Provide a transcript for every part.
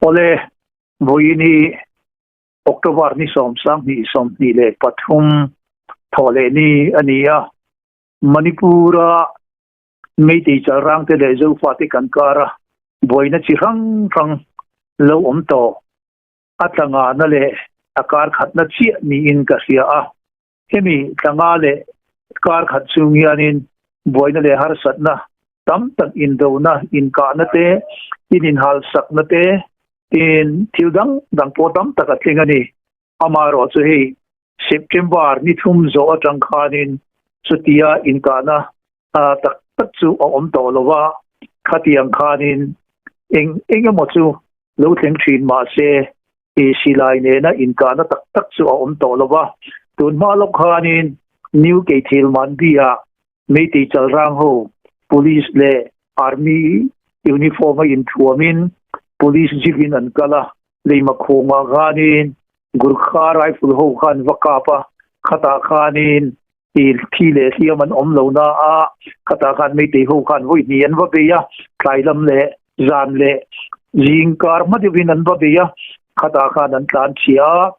Awle, vawiin hi October ni 2023 thawhleh ni a ni a, Manipur-a Meitei chalrangte leh Zofate kan kara buaina chi hrang hrang lo awm tawh a tlangahna leh a kar khatna chiah niin ka hria a. Hemi tlanga leh kar khat chung hianin buaina leh harsatna tam tak indona, inkahna te, ininhalsakna te, tin thil dang dang pawh tam tak a tling a ni. Amaherawh chu hei September ni thum zawh atang khanin chutia inkahna tak tak chu a awm tawh lo va, khatiang khanin eng eng emaw chu lo thleng thin mahse i silai nena inkahna tak tak chu a awm tawh lo va. Tun hma lawk khanin New Keithil Manbi-ah Meitei chalrang ho Police leh Army uniform a inthuamin Police jeep in an kal a, leima khawngah khanin Gurkha rifle ho kha an va kap a, khatah khanin i thi leh hliam an awm lo na a, khatah khan Meitei ho khan vawi hnih an va bei a, tlai lam leh zan leh zing kar hma deuhin an va bei a, khatah khan an tlan chhia a,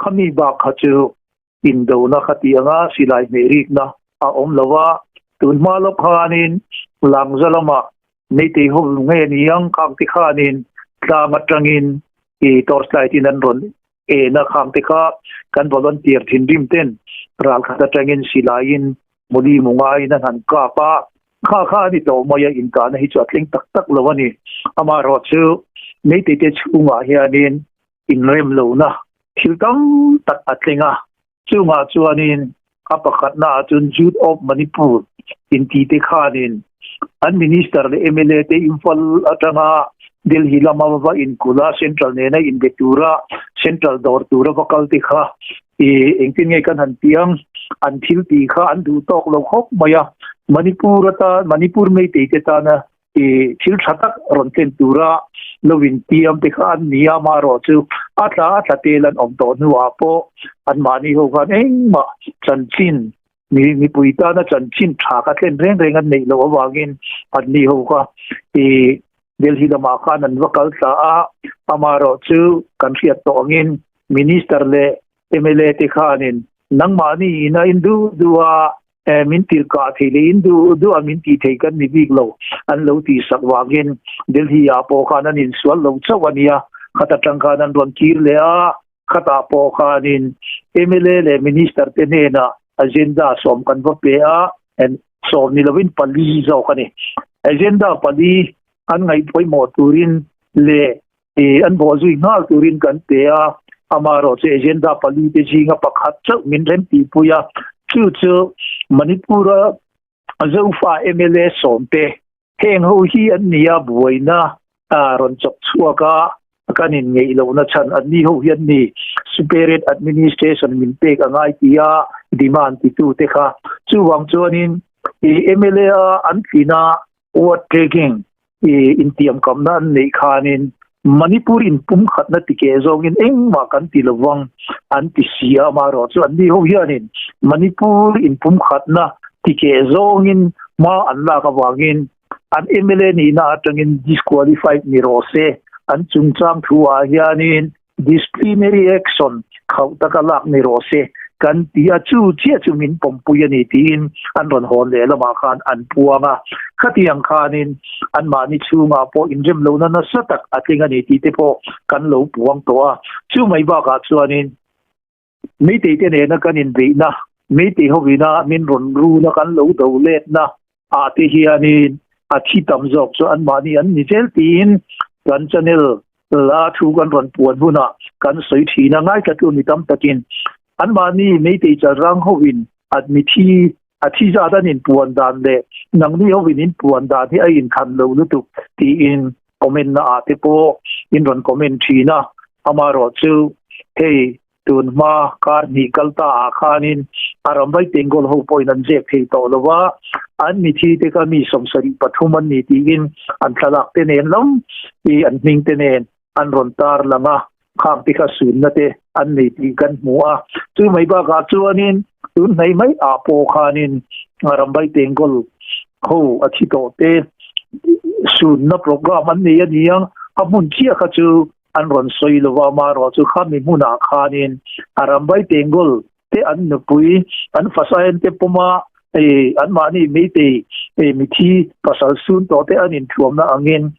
khami bak kha chu Indona kha tih anga silai hmeh rikna a awm lo a, tun hma lawk khanin Langza lamah Meitei ho nge niang khang te khanin tlang atangin i torchlight in an rawn en a, khang te kha kan volunteer thinrim ten ral khat atangin silaiin muli mungaiin an han kap a, kha kha a ni tawh mai a, inkahna hi chu a thleng tak tak lo a ni. Amaherawhchu chu Meitei te chhungah hianin inrem lohna thil tam tak a thleng a, chungah chuanin a pakhatna ah chuan Youth of Manipur inti te khanin an Minister leh mla te Imphal atanga Delhi lama va inkulh a, Central nena inbe tura Central dawr tura va kal te kha i engtin nge kan han tih ang, an thil tih kha an duh tawk lo khawp mai a, Manipur ata Manipur Meitei te tana i thil tha tak rawn thlen tura lo intiam te kha an ni a, amaherawh chu a tla a tla tel an awm tawh hnuah pawh anmahni ho khan engmah chanchin mi mipui tana chanchin tha kha thlen reng reng an neih loh avangin anni ho kha i Delhi lamah khan an va kal thla a, amaherawh chu kan hriat tawh angin Minister leh mla te khanin nangmahni ina in duh duh a Min tir kah thei leh in duh duh a min tih thei kan ni bik lo an lo tih sak vangin Delhi ah pawh khan an insual lo chauh a nia, khat atang khan an rawn kir leh a, khatah pawh khanin mla leh Minister te hnenah agenda sawm kan va pe a, sawm ni lovin pali zawk a ni. Agenda pali an ngaihpawimawh turin leh an bawhzui nghal turin kan pe a, amaherawh chu agenda pali te zinga pakhat chauh min rem tihpui a, chu chu Manipur-a Zofa mla sawmte heng ho hi an ni a, buaina rawn chawk chhuak a, kan inngeih lohna chhan an ni ho hi an ni, Separate Administration min pek a ngai tia demand titute kha. Chuvang chuanin mla a an tlina Word tagging i intiamkamna an neih khanin Manipur in pumkhatna tikeh zawngin engmah kan ti lovang an ti si a, amaherawh chu anni ho hianin Manipur in pumkhatna tikeh zawngin hma an lak avangin an mla nihna atangin disqualified ni rawh se, an chungchang thu ah hianin Disciplinary action khauh taka lak ni rawh se kan ti a, chu chiah chu min pawmpui a ni tiin an rawn hawn leh lamah khan an puang a. Khatiang khanin anmahni chhungah pawh inrem lohna nasa tak a tling a ni tih te pawh kan lo puang tawh a. Chu mai bakah chuanin Meitei te nena kan inbeihna, Meitei hovina min rawn runa kan lo do letna ah te hianin a thi tam zawk chu anmahni an ni zel tiin kan channel la thu kan rawn puan hunah kan sawi thin a, ngaithla ni tam takin anmahni Meitei chalrang hovin a mithi a thi zat an inpuan dan leh nangni hovin inpuan dan hi a inkhan lo lutuk tiin comment na ah te pawh in rawn comment thin a, amaherawh chu hei Tun hma kar hnih kal ta ah khanin a ramvai Bengal ho pawhin an zep thei tawh lo va, an mithi te kha mi 73 an ni tiin an thlalak te nen lam i an hming te nen an rawn tar lang a, khang te kha sunna te an nei tih kan hmu a. Chu mai bakah chuanin tun hnai mai ah pawh khanin ramvai Bengal ho a thi tawh te sunna program an nei a ni ang, a hmun chiah kha chu. an rawn sawi lo va, amaherawhchu khami hmunah khanin Arambai Tengol te an nupui an fasaen te pawma anmahni Meitei mithi pasal sun tawh te an inthuamna angin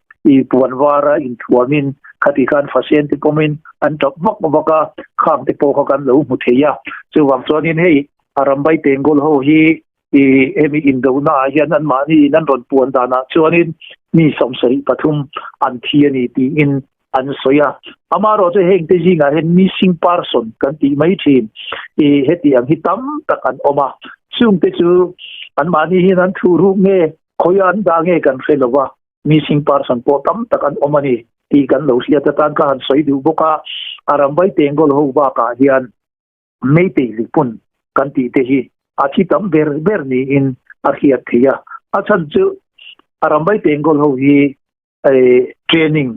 puan vara inthuamin khati khan fasen te pawmin an tap vak vak a, khang te pawh kha kan lo hmu thei a. Chuvang chuanin hei Arambai Tengol ho hi hemi indona ah hian anmahni in an rawn puan danah chuanin mi 73 an thi a ni tiin an sawi a. Amaherawhchu heng te zingah hian missing person kan tih mai thin i heti ang hi tam tak an awm a. Chungte chu anmahni hian an thu ruk nge khawiah an dah nge kan hre lo va, missing person pawh tam tak an awm a ni tih kan lo hriat atan ka han sawi duh bawk a. Arambai Tengol ho bakah hian Meitei lipun kan tih te hi a thi tam ber ber niin a hriat theih a. A chhan chu Arambai Tengol ho hi training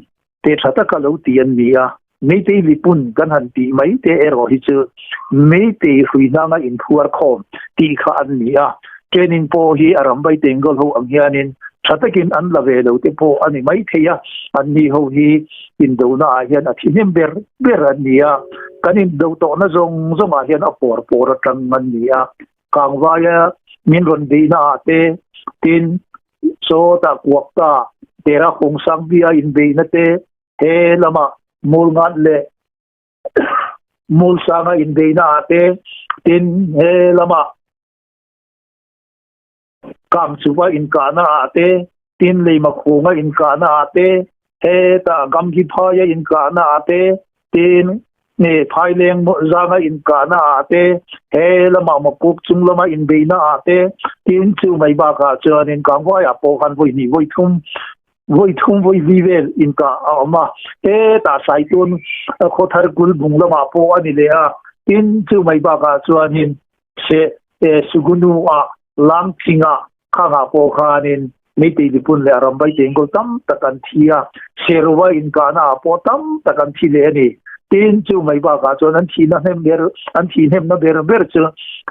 te tha taka lo ti an ni a, Meitei lipun kan han tih mai te erawh hi chu Meitei hrui hnanga inphuar khawm tih kha an ni a, training pawh hi Arambai Tengol ho ang hianin tha takin an la ve lo te pawh a ni mai thei a, anni ho hi indona ah hian a thi hnem ber ber an ni a, kan indo tawhna zawng zawngah hian a pawr pawr atang an ni a, Kangvaia min rawn beihna ah te, tin sawtah kuak ta tera hung sang bia inbeihna te, he lama Mulngat leh Mulsanga inbeihna ah te, tin he lama Kangchuva inkahna ah te, tin Leimakhunga inkahna ah te, hetah Gamgiphaia inkahna ah te, tin Phaileng zanga inkahna ah te, he lamah Mapuk chung lama inbeihna ah te, tin chu mai bakah chuanin Kangvaiah pawh khan vawi hnih vawi thum vawi thum vawi li vel inkah a awm a, hetah Saitun Khawthar Kulbung lamah pawh a ni leh a, tin chu mai bakah chuanin se Sugunu ah Langching ah khangah pawh khanin Meitei mipun leh a ram vai tengkawl tam tak an thi a, Serova inkahna ah pawh tam tak an thi leh a ni. Tin, chu mai bakah chuan an thihna hnem ber, an thih hnemna ber ber chu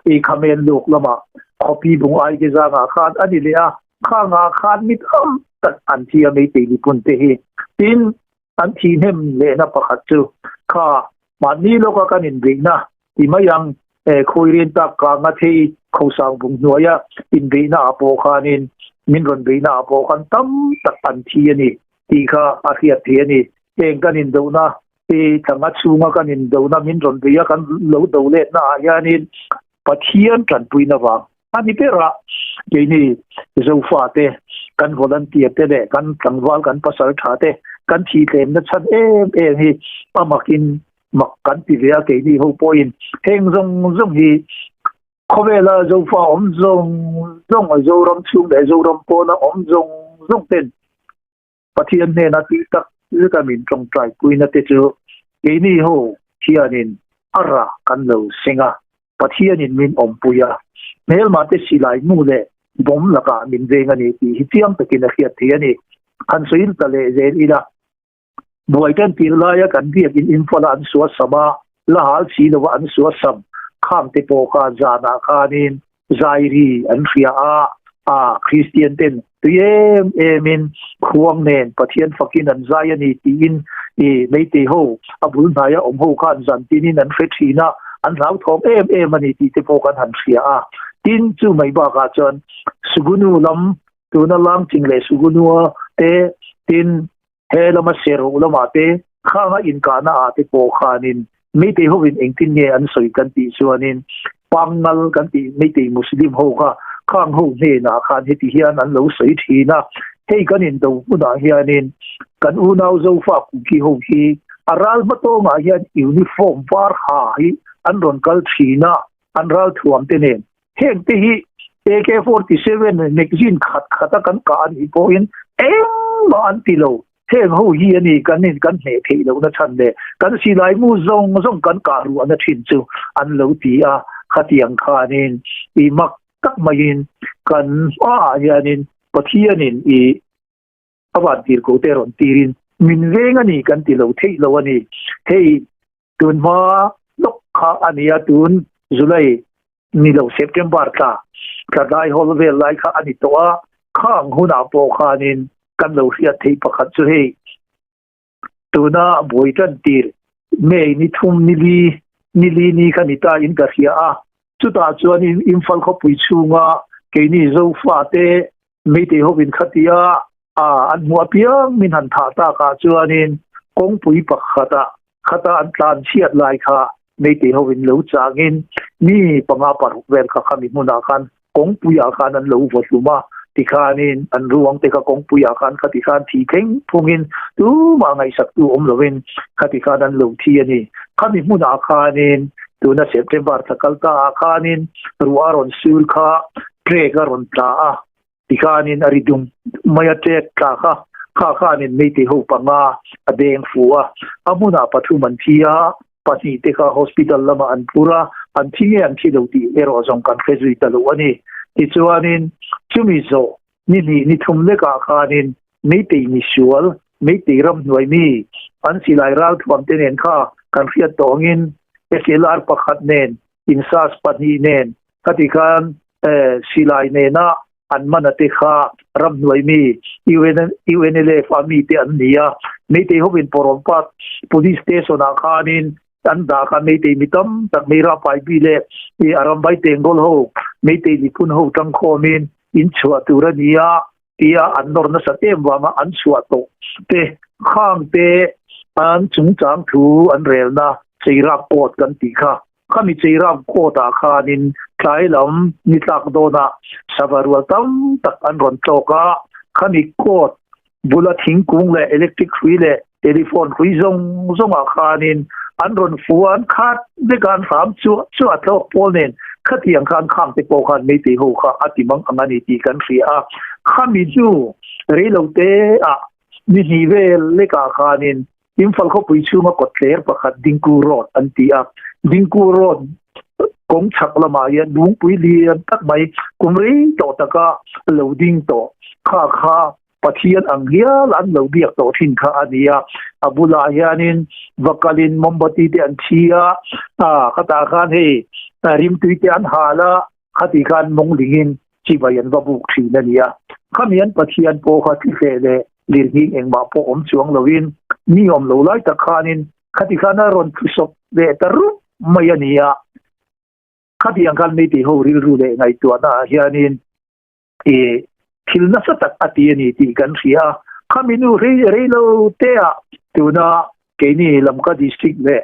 i Khamen luk lamah khawpi bung aite zangah khan a ni leh a, khangah khan mi tam tak an thi a Meitei mipun te hi. Tin, an thih hnem lehna pakhat chu kha mahni lawka kan inbeihna ti mai ang e khawi rian tak kanga thei khosang bung hnuaia inbeihna ah pawh khanin min rawn beihna ah pawh khan tam tak an thi a ni tih kha a hriat theih a ni. Heng kan indohna i thanga chhunga kan indohna min rawn beih a kan lo do letna ah hianin Pathian tanpuina vang a ni ber a, keini Zofate kan volunteer te leh kan tlangval kan pasal tha te kan thih tlemna chhan em em hi a makin mak kan ti ve a, keini ho pawhin heng zawng zawng hi khawvela Zofa awm zawng zawng Zoram chhung leh Zoram pawna awm zawng zawng ten Pathian hnena tih tak zeta min tawngtai puina te chu keini ho hianin a rah kan lo seng a, Pathianin min awmpui a, hmelmah te silai mu leh bawm lakah min veng a ni tih hi chiang takin a hriat theih a ni. Han sawi ta leh zel ila, buai tan tir laia kan biakin Imphal-a an suasam a, la hal si lova an suasam khang te pawh kha zanah khanin Zairi an hria a, a Kristian ten tui em em in khuang nen Pathian fakin an zai a ni tiin i Meitei ho a bul hnaia awm ho khan zan tinin an hre thin a, an hlauthawm em em a ni tih te pawh kan han hria a. Tin, chu mai bakah chuan Sugunu lam tuna Langching leh Sugunua te tin He lama Seroh lamah te, khanga inkahna ah te pawh khanin Meitei hovin engtin nge an sawi kan tih chuanin Pangngal kan tih Meitei Muslim ho kha khang ho hnenah khan heti hian an lo sawi thin a, hei kan indo hmunah hianin kan unau Zofa Kuki ho hi a ral hmatawngah hian uniform var ha hi an rawn kal thin a, an ral thuam te nen Heng te hi AK-47 magazine khat khata kan kah a nih pawhin engmah an ti lo. Heng ho hi a ni kan in kan hneh theih lohna chhan leh kan silai mu zawng zawng kan kah ruahna thin chu an lo ti a. Khatiang khanin i mak tak maiin kan hmaah hianin Pathianin i a vantir ko te rawn tirin min veng a ni kan ti lo theih lo a ni. Hei Tun hma lawk kha a nia tun July ni lo September tla tla dai hawl vel lai kha a ni tawh a, khang hunah pawh khanin kan lo hriat theih pakhat chu hei. Tuna buai tan tir May ni thum ni li ni li ni kha ni ta in ka hria a. Chutah chuanin Imphal khawpui chhunga keini Zofate Meitei hovin khatia a an hmuh apiang min han thah takah chuanin kawngpui pakhatah khata an tlan chhiat lai kha Meitei hovin lo changin mi panga paruk vel kha khami hmunah khan kawngpuiah khan an lo vaw hlum a, tikhanin an ruang te kha kawngpuiah khan khati khan thi thleng phungin tumah ngaihsaktu awm lovin khati khan an lo thi a ni. Khami hmunah khanin tuna September thla kal ta ah khanin ruah a rawn sur kha trek a rawn tla a, tikhanin a ri dum mai a trek tla kha kha khanin Meitei ho panga a deng fu a, a hmunah pathum an thi a, pahnih te kha hospital lamah an phur a, an thi nge an thi lo tih erawh zawng kan hre zui ta lo a ni. Tichuanin chumi zawh ni hnih ni thum lekah khanin Meitei misual, Meitei ramhnuai mi an silai ralthuam te nen kha kan hriat tawh angin SLR pakhat nen, Insas pahnih nen khati khan silai nena an man a te kha ramhnuai mi UNLF a mi te an ni a, Meitei hovin Porawmpat Police Station ah khanin an dah kha Meitei mi tam tak Meira Paibi leh a rambai Tenggol ho Meitei miphun ho tangkhawmin in chhuah tur a ni a tia an nawr nasat em vanga an chhuah tawh te khang te an chungchang thu an relna Cheirap Court kan tih kha. Khami Cheirap Court ah khanin tlai lam ni tlak dawnah sava rual tam tak an rawn tlawk a, khami court bula thingkung leh electric hrui leh telephone hrui zawng zawngah khanin an rawn fu a, an khat vek a, an hram chuah chuah a tlawk pawl nen khatiang khan khang te pawh khan Meitei ho kha a ti mang ang a ni tih kan hria a. Khami hnu reilote ah ni hnih vel lekah khanin Imphal khawpui chhunga kawtler pakhat Dingku Road an ti a, Dingku Road kawng chhak lamah hian lungpui lian tak mai kum rei tawh taka lo ding tawh kha kha Pathian ang hial an lo biak tawh thin kha a ni a. A bulah hianin va kalin mombati te an thi a, khatah khan hei rimtui te an hal a, Khati khan mawng lingin chibai an va buk thin a ni a. Khami an Pathian pawh kha thlihleh leh lirnghing engmah pawh awm chuang loin mi awm lo lai tak khanin khati khan a rawn tlusawp leh ta rup mai a ni a. Khati ang khan Meitei ho rilru leh ngaihtuahna ah hianin i thil nasa tak a ti a ni tih kan hria a. Khami nu rei rei lo te ah tuna keini Lamka District leh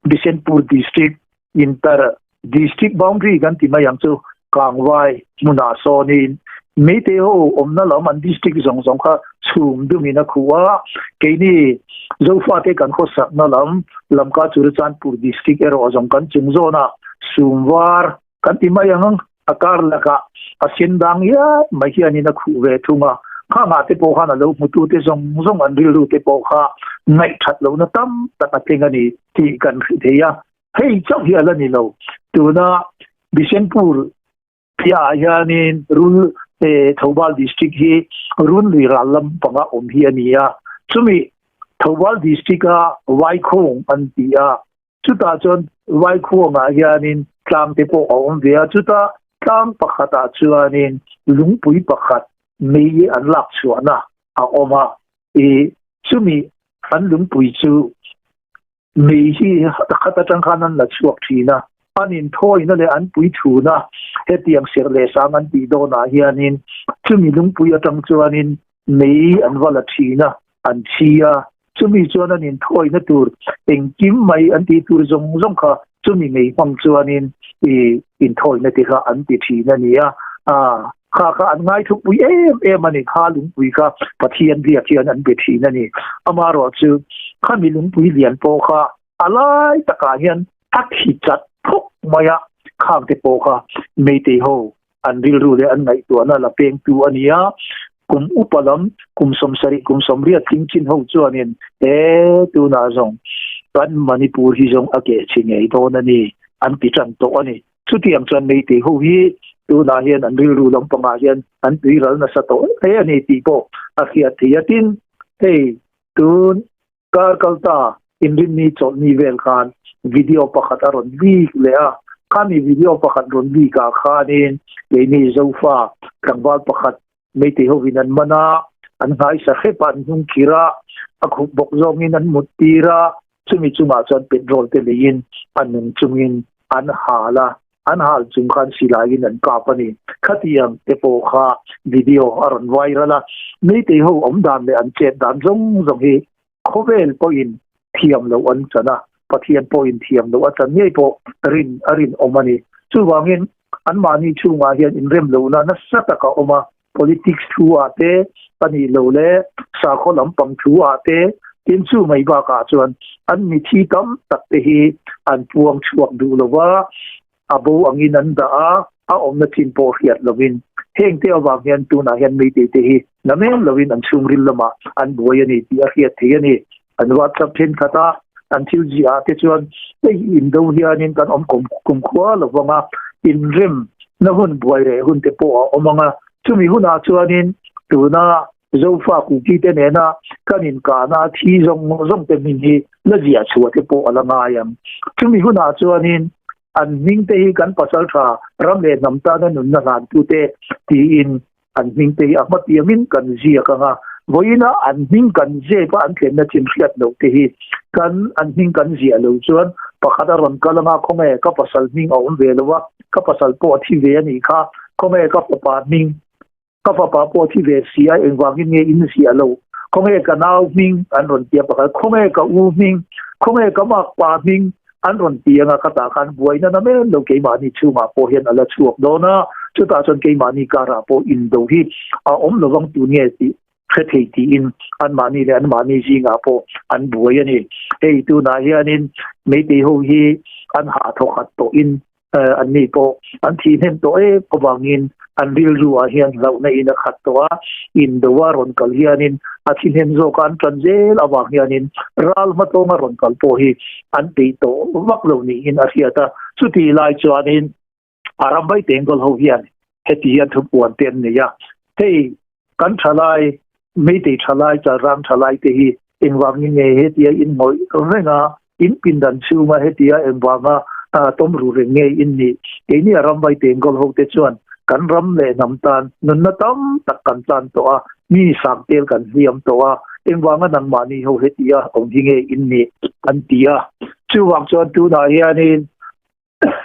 Bishenpur District Inter District Boundary kan ti mai ang chu Kangvai hmunah sawnin Meitei ho awmna lam an district zawng zawng kha chhum dumin a khuh a, keini Zofate kan khawsakna lam Lamka Churachandpur District erawh zawng kan chung zawnah Sumvar kan ti mai ang a kar lakah a sen dang hian mai hianin a khuh ve thung a, khangah te pawh khan a lo hmutute zawng zawng an rilru te pawh kha ngaihthat lohna tam tak a thleng a ni tih kan hre thei a, hei chauh hi a la ni lo. Tuna Bishenpur piahah hianin Rul Thoubal District hi Runlui ral lam panga awm hi a ni a, chumi Thoubal District-a Vaikhawng an ti a, Chutah chuan Vaikhuangah hianin tlang te pawh a awm ve a, chuta tlang pakhatah chuanin lungpui pakhat mei an lak chhuahna a awm a, i chumi an lungpui chu mei hi khat atang khan an la chhuak thin a, an inthawina leh an puithuna hetiang serh leh sang an tih dawnah hianin chumi lungpui atang chuanin mei an va la thin a, an thi a, chumi chuan an inthawina tur engkim mai an tih tur zawng zawng kha chumi mei hmang chuanin i inthawina te kha an ti thin a ni a, kha kha an ngaithupui em em a ni, kha lungpui kha Pathian biak hian an be thin a ni. Amaherawh chu khami lungpui lian pawh kha a lai takah hian a thi chat phawk mai a, khang te pawh kha Meitei ho an rilru leh an ngaihtuahna la pengtu a ni a, kum upa lam kum sawmsarih kum sawmriat tling chin ho chuanin he tunah zawng kan Manipur hi zawng a keh chhi ngei dawn a ni an ti tan tawh a ni. Chutiang chuan Meitei ho hi tunah hian an rilru lampangah hian an tuiral nasa tawh hle a ni tih pawh a hriat thei a. Tin, hei tun Kar kalta inrinni chawlhni vel khan video pakhat a rawn leak leh a, khami video pakhat rawn leak ah khanin keini Zofa tlangval pakhat Meitei hovin an man a, an nghaisa hrep a, an hnung khir a. A khup bawk zawngin an mut tir a, chumi chungah chuan petrol te leiin a nung chungin an hal a, an hal chung khan silaiin an kap a ni. Khatiang te pawh kha video a rawn viral a, Meitei ho awm dan leh an chet dan zawng zawng hi khawvel pawhin thiam loh an chan a, Pathian pawhin thiam loh a chan ngei pawh rin a rinawm a ni. Chuvangin anmahni chhungah hian inrem lohna nasa tak a awm a, politics thu ah te a nih loh leh sakhaw lampang thu ah te, tin chu mai bakah chuan an mithi tam tak te hi an puang chhuak duh lo va, a bo angin an dah a, a awmna chin pawh hriat lovin heng te avang hian tunah hian meitei te hi na mem lovin an chhungril lamah an buai a ni tih a hriat thei a ni. An WhatsApp thenkhat a, an thil ziah ah te chuan hei indo hianin kan awm kum kumkhua lo vang a, inrem na hun buai reh hun te pawh a awm ang a, chumi hunah chuanin tuna Zofa Kuki te nena kan inkahna a thi zawng zawng te hming hi la ziah chhuah te pawh a la ngai ang. Chumi hunah chuanin an hming te hi kan pasaltha ram leh hnam tana nunna hlantute tiin An hming te hi a hmatiamin kan ziak ang a, vawiina an hming kan zep a an thlenna chin hriat loh te hi kan an hming kan ziah lo chuan pakhat a rawn kal ang a, khawnge ka pasal hming a awm ve lo a, ka pasal pawh a thi ve a nih kha, khawnge ka fapa hming, ka fapa pawh a thi ve si a, engvangin nge in ziah lo, khawnge ka nau hming an rawn ti a pakhat, khawnge ka u hming, khawnge ka makpa hming an rawn ti anga ka tah khan buaina na men lo keimahni chhungah pawh hian a la chhuak dawn a, chutah chuan keimahni karah pawh indo hi a awm lovang tu nge tih hre thei tiin anmahni leh anmahni zingah pawh an buai a ni. Hei tunah hianin Meitei ho hi an hah thawkhat tawhin Anni pawh an thih hnem tawh em avangin an rilru ah hian hlauhna in a khat tawh a, indo a rawn kal hianin a thi hnem zawk a an tan zel avang hianin ral hmatawng a rawn kal pawh hi an peih tawh vak lo niin a hriat a. Chutih lai chuanin a ram vai tengkawl ho hian heti hian thupuan te an nei a, hei kan thalai, Meitei thalai, Chalrang thalai te hi engvangin nge hetia in ngawih reng a, in pindan chhunga hetia engvanga tawm ru reng nge in nih? Keini a ram vai tengkawl ho te chuan kan ram leh hnam tan nunna tam tak kan chan tawh a, mi sang tel kan hliam tawh a, engvanga nangmahni ho hetia awm hi nge in nih? an ti a. Chuvang chuan tunah hianin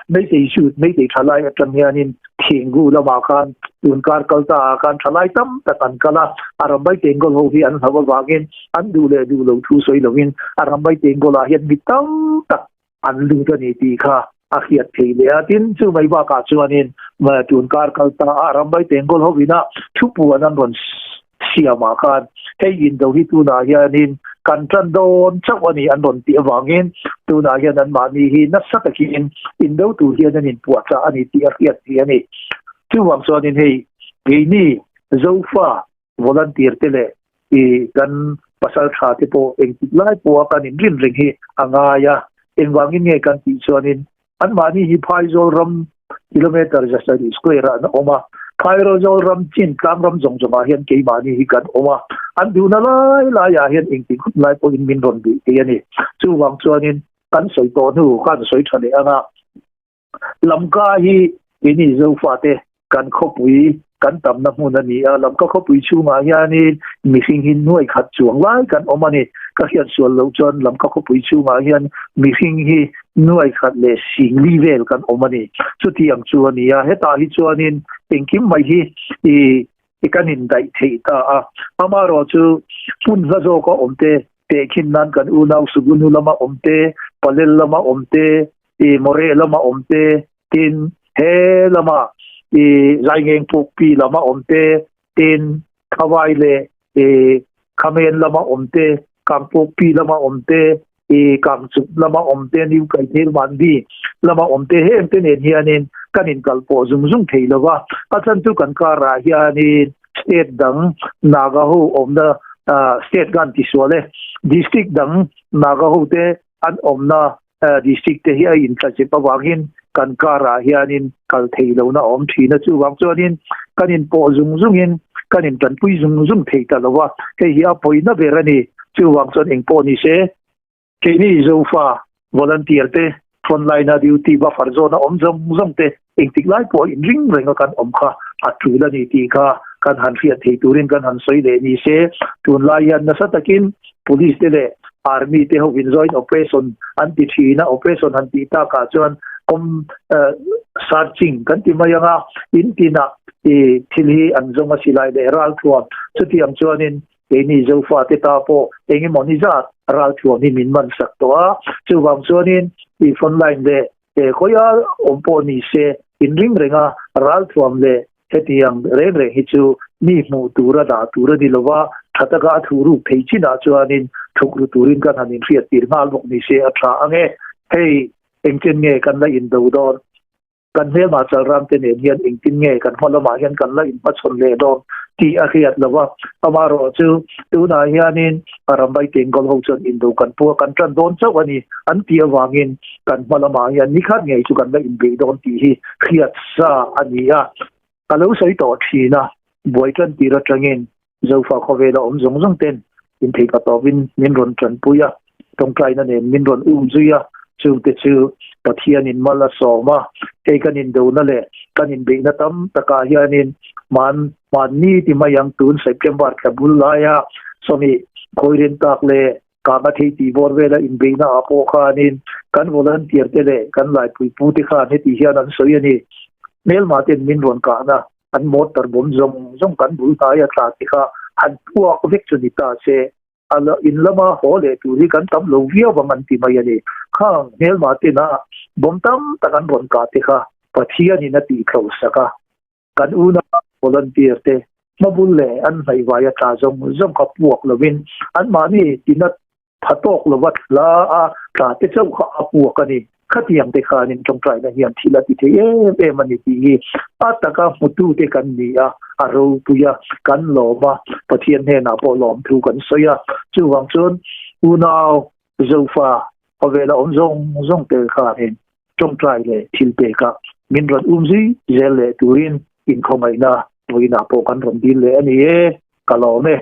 Meitei shoot, Meitei thalai atang hianin Thinggu lamah khan tun kar kal ta ah khan thalai tam tak an kal a, a Rambai Tengol ho hi an hlauh avangin an duh leh duh lo thu sawi lovin a Rambai Tengol ah hian mi tam tak an lut a ni tih kha a hriat thei leh a. Tin, chu mai bakah chuanin tun kar kal ta ah Rambai Tengol ho ina thupuan an rawn siamah khan hei indo hi tunah hianin kan tan dawn chauh a ni an rawn tih avangin tunah hian anmahni hi nasa takin indo tur hian an inpuahchah a ni tih a hriat thei a ni. Chuvang chuanin hei keini Zofa volunteer te leh i kan pasal tha te pawh engtik lai pawha kan inrin reng hi a ngai a, engvangin nge kan tih chuanin Anmahni hi Phaizawl ram kilometre 700 square ah an awm a, Phaizawl ram chin tlang ram zawng zawngah hian keimahni hi kan awm a, an duhna lai laiah hian engtik hun lai pawhin min rawn duh thei a ni. Chuvang chuanin kan sawi tawh hnu khan sawi tha leh ang a, Lamka hi keini Zofate Kan khawpui kan tamna hmun a ni a, Lamka khawpui chhungah hianin mihring hi nuai khat chuang lai kan awm a ni. Ka hriat sual loh chuan Lamka khawpui chhungah hian mihring hi nuai khat leh singli vel kan awm a ni. Chuti ang chu a ni a, hetah hi chuanin engkim mai hi i kan indaih theih ta a. Amaherawh chu hmun hla zawka awmte tehkhin nan kan unau Sugunu lama awmte, Palel lama awmte, i Moreh lama awmte, Tin, he lama i Zaingeng Pukpi lama awm te, tin, Khawai leh i Khamen lama awm te, Kangpukpi lama awm te, i Kangchuk lama awm te, New Kaithel Mandi lama awm te, heng te nen hianin kan inkalpawh zung zung thei lo va. A chan chu kan karah hianin state dang Naga ho awmna state kan tisual e, district dang Naga ho te an awmna District te hi a inthlazep avangin kan karah hianin kal thei lohna a awm thin a, chuvang chuanin kan inpawh zung zungin kan intanpui zung zung thei ta lo a, hei hi a pawina ber a ni. Chuvang chuan engpawh ni se, keini Zofa volunteer te, frontline a duty buffer zone a awm zawng zawng te engtik lai pawh inring renga kan awm kha a tul a ni tih kha kan han hriat thei turin kan han sawi leh ni se, tunlai hian nasa takin. Police te leh Army te hovin joint operation an ti thin a, operation han tih takah chuan com searching kan ti mai ang a, in tinah i thil hi an zawng a silai leh ralthuam. Chutiang chuanin keini Zofa te ta pawh engemaw ni zat ralthuam hi min man sak tawh a, chuvang chuanin i front line leh He khawia awm pawh ni se, inring renga ralthuam leh hetiang reng reng hi chu mi hmuh tura dah tur a ni lo va, tha taka a thuhruk thei chinah chuanin thukru turin kan han inhriat tir nghal bawk ni se a tha ang e. Hei, engchen nge kan la indo dawn? Kan hmelmah chalram te nen hian engtin nge kan hma lamah hian kan la inhmachhawn leh dawn tih a hriat lo va. Amaherawhchu, tunah hianin Rambai Tengkawl ho chuan indo kan pu a, kan tan dawn chauh a ni an tih avangin kan hma lamah hian nikhat ngei chu kan la inbeih dawn tih hi hriat sa a ni a. Ka lo sawi tawh thin a, buai tan tir atangin Zofa khawvela awm zawng zawng ten inthei ka tawpin min rawn tanpui a, tawngtaina nen min rawn um zui a, chungte chu Pathianin mal a sawm a, hei kan indona leh kan inbeihna tam takah hianin man Mahni ti mai ang tun September thla bul laia sawmi khawirin tak leh kanga thei tih bawr vela inbeihna ah pawh khanin kan volunteer te leh kan laipui pu te khan heti hian an sawi a ni. Hmelma ten min rawn kahna an motor bawm zawng zawng kan bul hnaia tla te kha han puak vek chu ni ta se a in lama haw leh tur hi kan tam lo viau ang an ti mai a ni. Khang hmelma tena bawm tam tak an rawn kah te kha Pathianin a tihthlo sak a. Kan unau volunteer te hmabul leh an hnaihvai a tla zawng zawng kha puak lovin anmahni tina tha tawk lova thla a tla te chauh kha a puak a ni. Khatiang te khanin tawngtaina hian thil a ti thei em em a ni tih hi a taka hmutu te kan ni a, a ropui a, kan lawm a, Pathian hnenah pawh lawmthu kan sawi a. Chuvang chuan unau Zofa khawvela awm zawng zawng te khanin tawngtai leh thil pekah min rawn um zui zel leh turin inkhawngaihna vawiinah pawh kan rawn dil leh a ni e, ka lawm e.